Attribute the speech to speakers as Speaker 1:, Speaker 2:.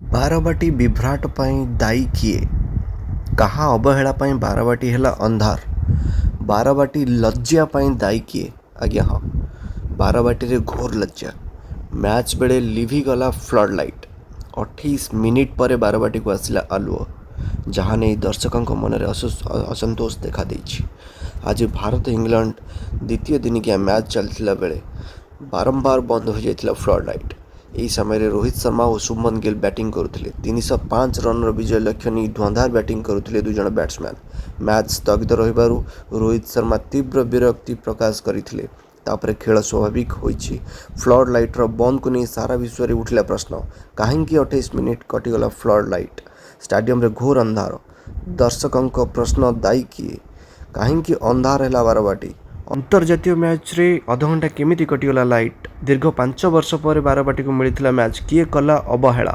Speaker 1: ବାରବାଟୀ ବିଭ୍ରାଟ ପାଇଁ ଦାୟୀ କିଏ? କାହା ଅବହେଳା ପାଇଁ ବାରବାଟୀ ହେଲା ଅନ୍ଧାର? ବାରବାଟୀ ଲଜ୍ଜା ପାଇଁ ଦାୟୀ କିଏ? ଆଜ୍ଞା ହଁ, ବାରବାଟୀରେ ଘୋର ଲଜ୍ଜା। ମ୍ୟାଚ୍ ବେଳେ ଲିଭିଗଲା ଫ୍ଲଡ୍ ଲାଇଟ୍। 28 ମିନିଟ୍ ପରେ ବାରବାଟୀକୁ ଆସିଲା ଆଲୁଅ, ଯାହା ନେଇ ଦର୍ଶକଙ୍କ ମନରେ ଅସନ୍ତୋଷ ଦେଖାଦେଇଛି। ଆଜି ଭାରତ ଇଂଲଣ୍ଡ ଦ୍ୱିତୀୟ ଦିନିକିଆ ମ୍ୟାଚ୍ ଚାଲିଥିଲା ବେଳେ ବାରମ୍ବାର ବନ୍ଦ ହୋଇଯାଇଥିଲା ଫ୍ଲଡ୍ ଲାଇଟ୍। ଏହି ସମୟରେ ରୋହିତ ଶର୍ମା ଓ ଶୁଭମନ ଗିଲ୍ ବ୍ୟାଟିଂ କରୁଥିଲେ। 305 ରନ୍ର ବିଜୟ ଲକ୍ଷ୍ୟ ନେଇ ଧୁଆଁଧାର ବ୍ୟାଟିଂ କରୁଥିଲେ ଦୁଇଜଣ ବ୍ୟାଟ୍ସମ୍ୟାନ୍। ମ୍ୟାଚ୍ ସ୍ଥଗିତ ରହିବାରୁ ରୋହିତ ଶର୍ମା ତୀବ୍ର ବିରକ୍ତି ପ୍ରକାଶ କରିଥିଲେ। ତାପରେ ଖେଳ ସ୍ୱାଭାବିକ ହୋଇଛି। ଫ୍ଲଡ୍ ଲାଇଟ୍ର ବନ୍ଦକୁ ନେଇ ସାରା ବିଶ୍ୱରେ ଉଠିଲା ପ୍ରଶ୍ନ। କାହିଁକି 28 ମିନିଟ୍ କଟିଗଲା ଫ୍ଲଡ୍ ଲାଇଟ୍? ଷ୍ଟାଡିୟମରେ ଘୋର ଅନ୍ଧାର। ଦର୍ଶକଙ୍କ ପ୍ରଶ୍ନ, ଦାୟୀ କିଏ? କାହିଁକି ଅନ୍ଧାର ହେଲା ବାରବାଟୀ? ଅନ୍ତର୍ଜାତୀୟ ମ୍ୟାଚ୍ରେ ଅଧଘଣ୍ଟା କେମିତି କଟିଗଲା ଲାଇଟ୍? ଦୀର୍ଘ 5 ବର୍ଷ ପରେ ବାରବାଟୀକୁ ମିଳିଥିଲା ମ୍ୟାଚ୍। କିଏ କଲା ଅବହେଳା?